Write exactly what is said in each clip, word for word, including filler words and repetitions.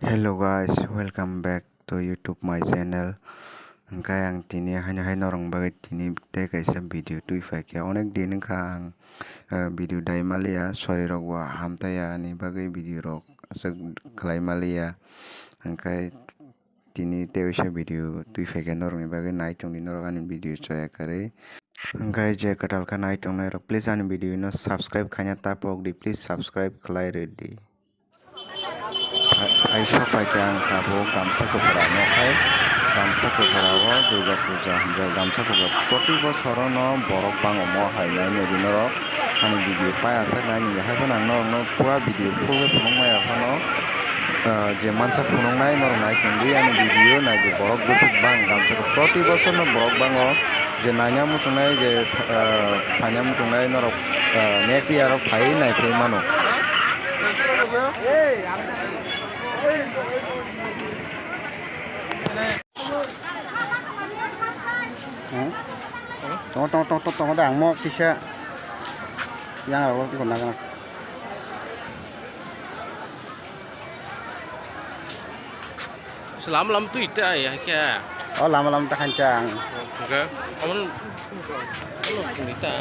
Hello guys, welcome back to YouTube my channel. Hwnkhe ang tini haino hai norokni bagwi tini tei kaisa video twi phaikha. Onek din wngkha ang, eh, video dai maliya, sorirok bo hamtaiya ni bagwi video rok aswk khlai maliya. Hwnkhe tini tei waisa video twi phaikha norokni bagwi, nai tongdi norok ani video chaya kwrwi. Hwnkhe je kwtal khe nai tongnai rok, please ani video no subscribe khaina ta pokdi, please subscribe khlai rwdi. Ai, ai sok pai khe ang tabuk gamsa kwpra no khai, gamsa kwpra o Durga Puja hwnjak gamsa kwpra. Proti bosoro no borok bang omo hai nai nodi norok ani video pai aswk nai nini hai phano ang norok no pura video full khe phunuk maya phano, ah, je mansa phunuk nai norok nai tongdi ani video nai di borok bwswk bang gamsa kwpra. Proti bosor no borok bang o je naina muchung nai je, ah, phaina muchung nai norok, ah, next year o phai nai phai mano. Tongo, tongo, tongo, tongo, tongo da, ang mo kisa yang rok nang. Lama lama twi ta ya khe. O lama lama ta khanchang. Hwnkhe omo, omo twi ta.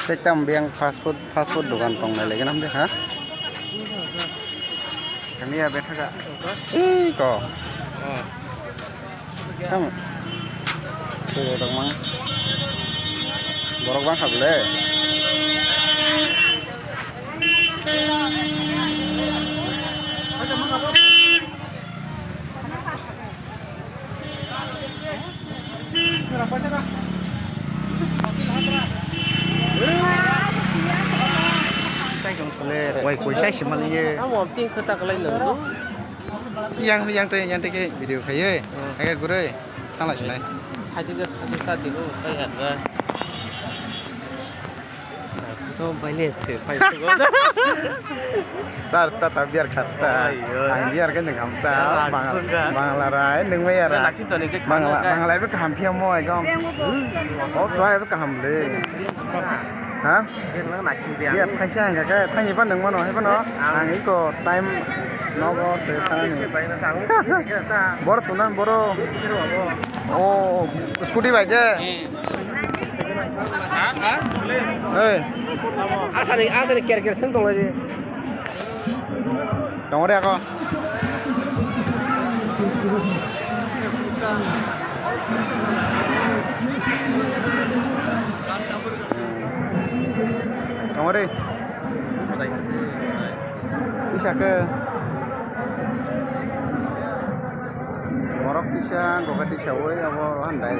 Tei tamo biyang fast food, fast food dogan tong nai lagi nam de ha? Kami ya betha ka. Ih, ko. Tamo. Tuh, dong mang. Borok bang kha bole. Wai koi sai se mali ye. Amo tin kota kalai lo. Yang, yang te, yang te ke video khai ye. Hmm. Hai gurui. Thanglai sinai. Hai te, hai te, hai te, hai te. To baile se phai sugo. Sir, ta ta beer khatta. Oi, oi. Ang beer khe nung hamta. Bangla rai nung mai ara. Bangla, Bangla be kaham phiya mo ekdom. O chwrai be kaham le. Ha? Beer thaisa ang khe thaini pa nung mano hai phano. Ang iko time nogo se thanani. Bor tunan boro. O scooty bai je. Hey. Asani, asani ker ker seng tong lai di. Tong re ako. Tong re. Isa ke. Borok kisa, goga kisa, oi, abo, handai.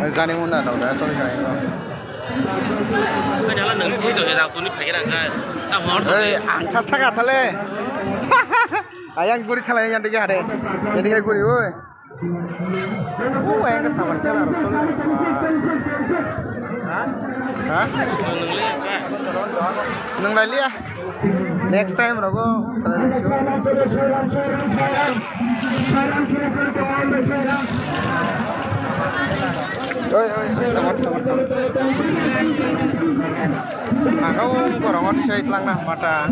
Jani munda, dong, da, choli jani, dong. Ai, jala, nang, si, to, jala, tuni, phai, rang, ka, ta, hor, to, ei, ang thas thaga, thale. Ayang guri, thale, yang, dege, hare. Yang, dege, guri, oi. O, ayang ka saman kela ro. Ha? Ha? Nung lai liya. Next time rogo. Oi, oi, oi, tomar, tomar, tomar. Ang kau borong ot sai tlang na mata.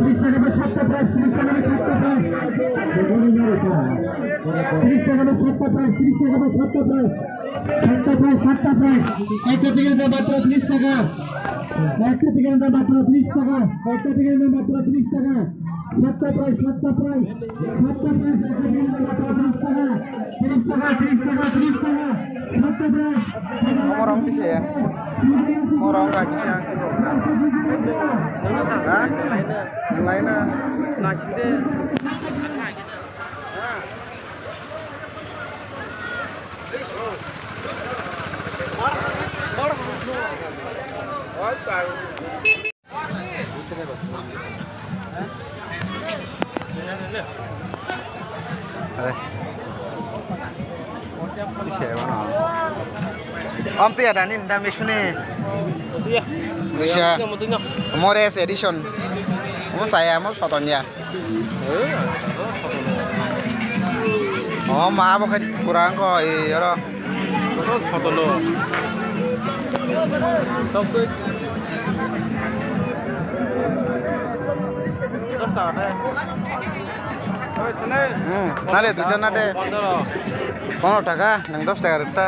ত্রিশ টাকা বা সাতটা প্রাইস, ত্রিশ টাকা বা সাতটা প্রাইস। ত্রিশ টাকা বা সাতটা প্রাইস, ত্রিশ টাকা বা সাতটা প্রাইস। সাতটা প্রাইস, সাতটা প্রাইস। একটা টিকিটের দাম মাত্র ত্রিশ টাকা। একটা টিকিটের দাম মাত্র ত্রিশ টাকা। একটা টিকিটের দাম মাত্র ত্রিশ টাকা। সাতটা প্রাইস, সাতটা প্রাইস। সাতটা প্রাইস, একটা টিকিটের দাম মাত্র ত্রিশ টাকা। ত্রিশ টাকা, ত্রিশ টাকা, ত্রিশ টাকা। সাতটা price. Morong kisa ya. Morong ka kisa. Ha? Nang laina. Naisingde. Are. Tise bono. Om tiya dani nda misuni. Tisa. Mores edition. Mo saya mo sotonya. O ma bo khe kurang ko e oro. Hmm, nale duijon nade. Pondro taka, nwng dos taka rwkta.